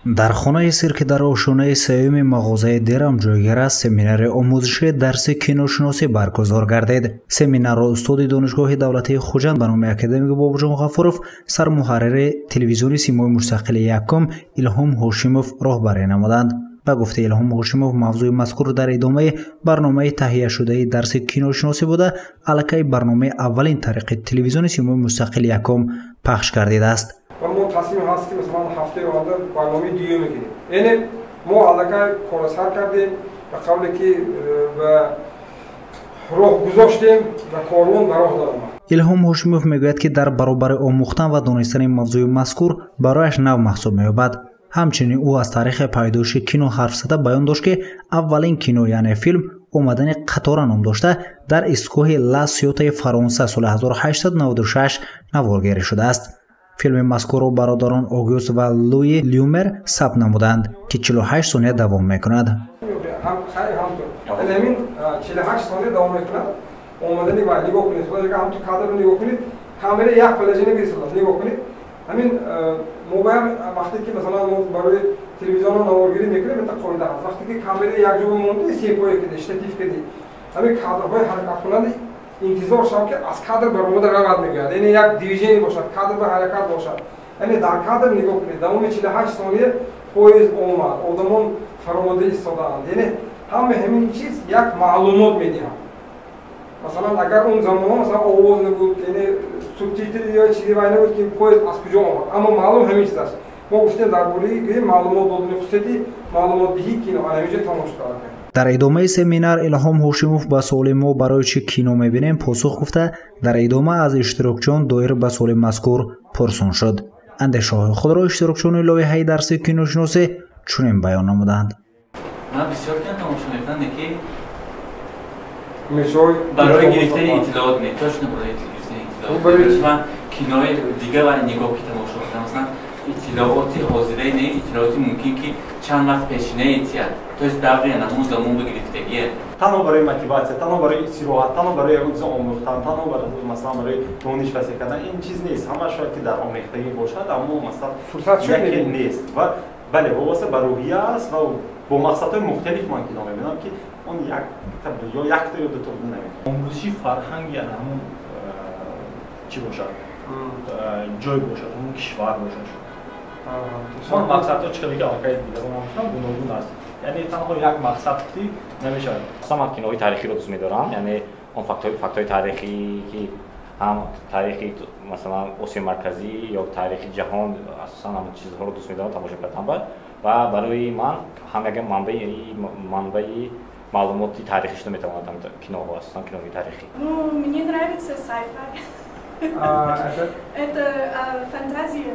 Дар хонаи сирки дар ошонаи сеюми мағозаи Дерам ҷойгир аст, семинари омӯзишии дарси киношиносӣ баргузор гардид. Семинарро устоди Донишгоҳи давлатии Хуҷанд ба номи академик Бобоҷон Ғафуров, сармуҳаррири телевизиони Симои мустақили якум Илҳом Ҳошимов роҳбарӣ намуданд. Ба гуфтаи Илҳом Ҳошимов, мавзӯи мазкур дар идомаи барномаи таҳияшудаи дарси киношиносӣ буда, аллакай барномаи аввалин тариқи телевизиони Симои мустақили якум пахш гардидааст. Ва мо тасмим ҳаст, ки масалан ҳафтаи оянда барномаи дуюм мегирем. Яъне мо аллакай корро сар кардем, ба қавле ки ба роҳ гузоштем ва корвон ба роҳ даромад. Илҳом Ҳошимов мегӯяд, ки дар баробари омӯхтан ва донистани мавзӯи мазкур барояш нав маҳсуб меёбад. Ҳамчунин ӯ аз таърихи пайдоиши кино ҳарф зада баён дошт, ки аввалин кино, яъне филм, омадани қатора ном дошта, дар истгоҳи Ла Сиотаи Фаронса соли 1896 наворгирӣ шудааст. Филми мазкурро бародарон Огюст ва Луи Люмер сабт намуданд, ки 48 сония давом мекунад. Ҳамин 48 сония давом мекунад. Омадани ва нигоҳ кунед, ҳамту кадрро нигоҳ кунед, камера як положение гирифтааст, нигоҳ кунед. Ҳамин мо бояд вақте ки масалан мо барои телевизионро наворгирӣ мекунем, это қоида ҳаст. Вақте ки камера якҷо монда, сепоя киди, штатив киди, ҳамин кадрҳои ҳаракаткунанда интизор шав, ки аз кадр баромада равад, мегӯяд. Яъне як движение бошад, кадр ба ҳаракат бошад. Яъне дар кадр нигоҳ кунед, давоми 48 сония поезд омад, одамон фаромада истодаанд. Яъне ҳама ҳамин чиз як маълумот медиҳад. Масалан, агар он замонҳо масалан овоз набуд, яъне субтитр ё чизе вай набуд, ки поезд аз куҷо омад, аммо маълум ҳамин чиз аст. Мо гуфтем дар бораи маълумот додани хусусияти маълумотдиҳии кино, ана ҳамин ҷо тамом шуд. Дар идомаи семинар Илҳом Ҳошимов ба суоли мо барои чӣ кино мебинем посух гуфта, дар идома аз иштирокчиён доир ба суоли мазкур пурсон шуд. Андешаҳои худро иштирокчиёни лоиҳаи дарси киношиносӣ чунин баён намуданд. Ман бисёр кино тамошо мекунам, ки барои гирифтани иттилоот не, точно барои гирифтани иттилоот. Ман кинои дигар ва нигоҳ ки тамошо кардам, масалан иттилооти ҳозираи не, иттилооти мумкин ки чанд вақт пешинаи тияд, то есть даври ҳамон замон бигирифтагие. Танҳо барои мотиватсия, танҳо барои истироҳат, танҳо барои ягон чизо омӯхтан, танҳо масалан барои дониш васеъ кардан ин чиз нест. Ҳама шояд ки дар омехтагӣ бошад, аммо масалан яке нест. Ва бале, вобаста ба рӯҳия аст ва бо мақсадҳои мухталиф ман кино мебинам, ки он ё якта ё дуто наметавонам. Омӯзиши фарҳанги ана ҳамон чӣ бошад, ҷой бошад, ҳамон кишвар бошад. Он мақсадҳо чӣ қадар ки аллакай дигарон гуфтам, гуногун аст. Яъне танҳо як мақсад ки намешавад. Асосан ман киноҳои таърихиро дӯст медорам, яъне он фактҳои таърихӣ, ки ҳам таърихи масалан Осиёи Марказӣ ё таърихи ҷаҳон, асосан ҳамон чизҳоро дӯст медорам тамошо кардан. Ва барои ман ҳам як манбаи маълумоти таърихӣ шуда метавонад киноҳо, асосан киноҳои таърихӣ. Ну, мне нравится sci-fi. Это фантазия.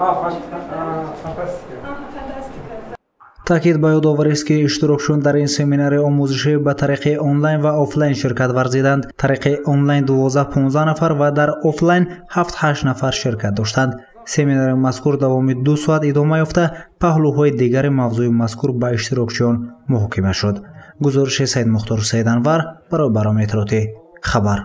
Фантастика. Фантастика. Таъкид ба ёд оварист, ки иштирокчиён дар ин семинари омӯзишӣ ба тариқи онлайн ва офлайн ширкат варзиданд. Тариқи онлайн 12-15 нафар ва дар офлайн 7-8 нафар ширкат доштанд. Семинари мазкур давоми 2 соат идома ёфта, паҳлӯҳои дигари мавзӯи мазкур ба иштирокчиён муҳокима шуд. Гузориши Саидмухтор Саиданвар барои барномаи иттилоотӣ «Хабар».